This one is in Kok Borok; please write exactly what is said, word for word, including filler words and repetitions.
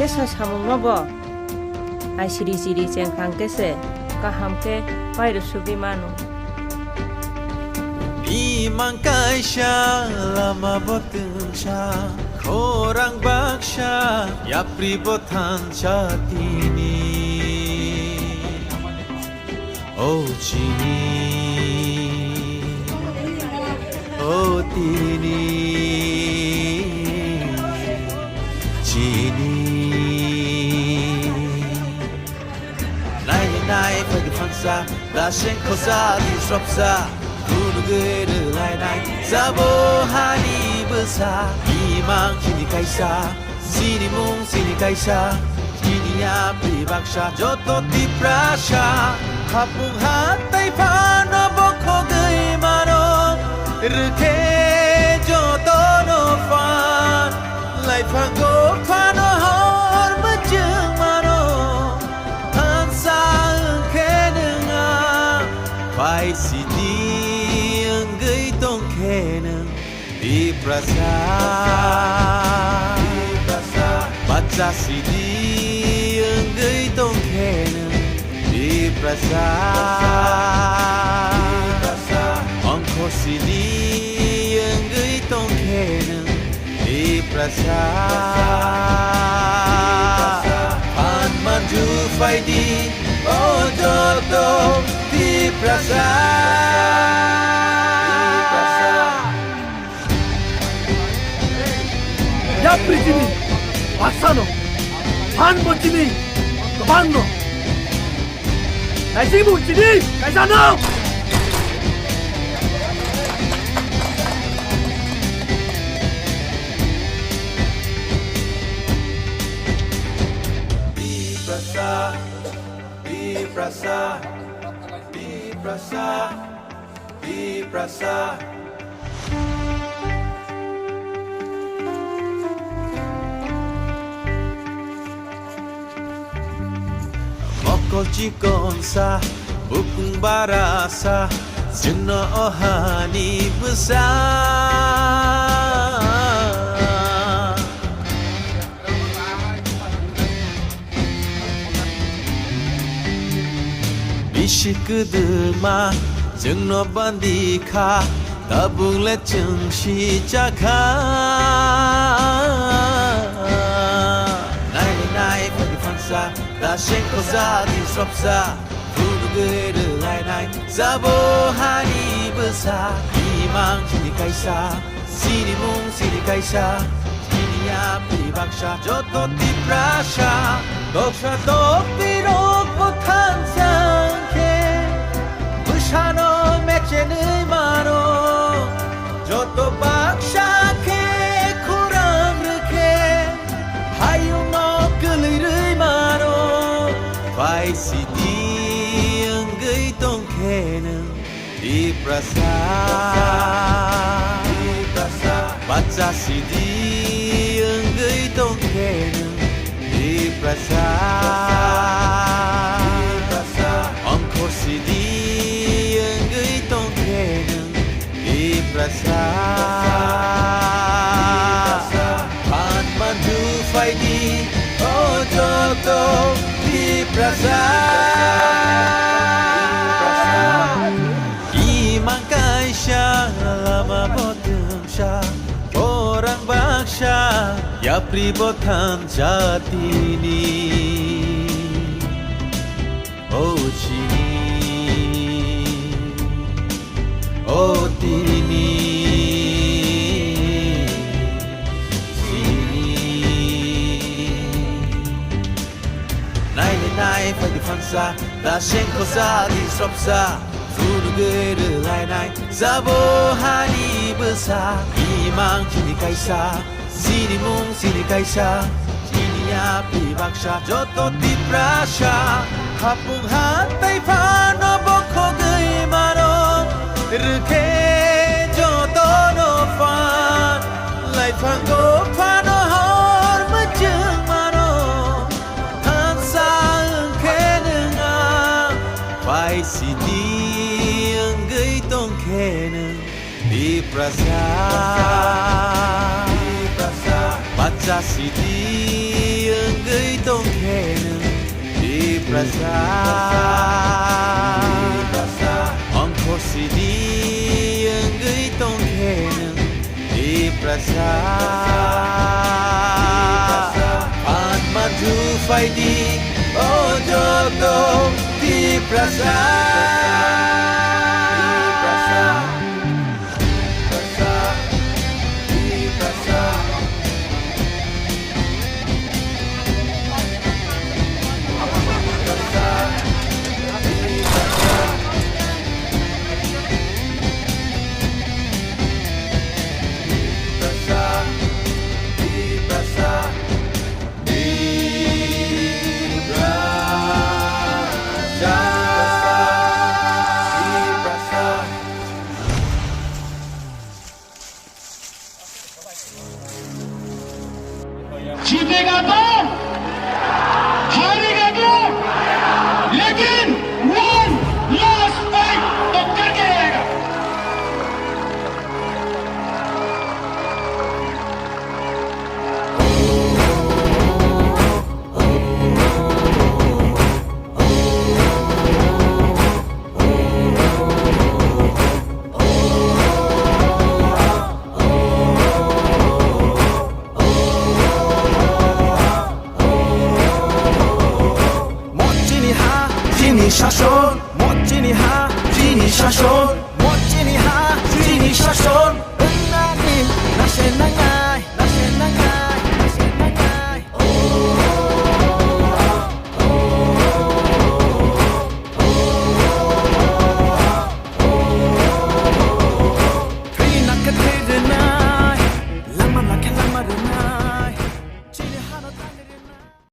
Tesa samungno bo ai siri siri chengkhang khe se kaham khe pairw sugwi mano. Imang kaisa lama bo twngsa, khorang baksa, yapri bo thansa tini. O chini, o tini, chini. Nai nai phai di phansa, da seng khosa di sropsa, phunugwi rwlainai, sabo hani bwsa, imang chini kaisa. Chini mung chini kaisa, chini yapri baksa, joto Tiprasa. Hapung hatai phano bokhogwi mano, rwkhe jotono phan, laiphang go phano hor mwchwng mano. Thansa wngkhe nwng ang, pai sidi wngwi tongkhe nwng. Tiprasa, Tiprasa, bacha sidi wngwi tongkhe nwng. Tiprasa, Tiprasa, ongkho sidi wngwi tongkhe nwng. Tiprasa, Tiprasa, phan manju phaidi, o joto Tiprasa. Yapri chini baksano, phan bo chini kwbangno. Naising bo chini kaisano. Tiprasa, Tiprasa, Tiprasa. Tiprasa. Mokol chikonsa, bukung barasa, chwngno ohani bwsa. Bisi kwdwma chwngno bandi kha, tabuk le chwng si cha kha. Nai nai phadi phansa, da seng khosa di sopsa, phunugwi rwlainai, sabo hani bwsa, imang chini kaisa. Chini mung chini kaisa, chini yapri baksa, joto Tiprasa. Doksa dokti rok bo thansa khe, bwsano mechenwi mano, joto baksa khe khurang rwkhe, hayungno kwlwi rwi mano, pai sidi wngwi tongkhe nwng. Tiprasa, Tiprasa, bacha sidi wngwi tongkhe nwng. Tiprasa, Tiprasa, ongkho sidi wngwi tongkhe nwng. Tiprasa, Tiprasa, phan manju phaidi, o joto Tiprasa. Imang kaisa lama bo twngsa, khorang baksa, yapri bo thansa tini. O chini, o tini, chini. Nai le nai phai di phansa, da seng khosa di sopsa, phunugwi rwlainai, sabo hani bwsa, imang chini kaisa, chini mung chini kaisa, chini yapri baksa, joto Tiprasa, hapung hatai phano bokhogwi mano, rwkhe jotono phan, laiphango phano hor mwchwng mano. Thansa wngkhe nwng ang, pai sidi wngwi tongkhe nwng Tiprasa. Bacha sidi Wngwi tongkhe nwng Tiprasa, ongkho sidi wngwi tongkhe nwng Tiprasa. Phan manju phaidi o joto Tiprasa. जीतेगा तो हारेगा तो, लेकिन one last fight तो करके रहेगा। Mochini ha, chini shason, mochini ha, chini shason, mochini ha, chini shason. Wngnani nase nangya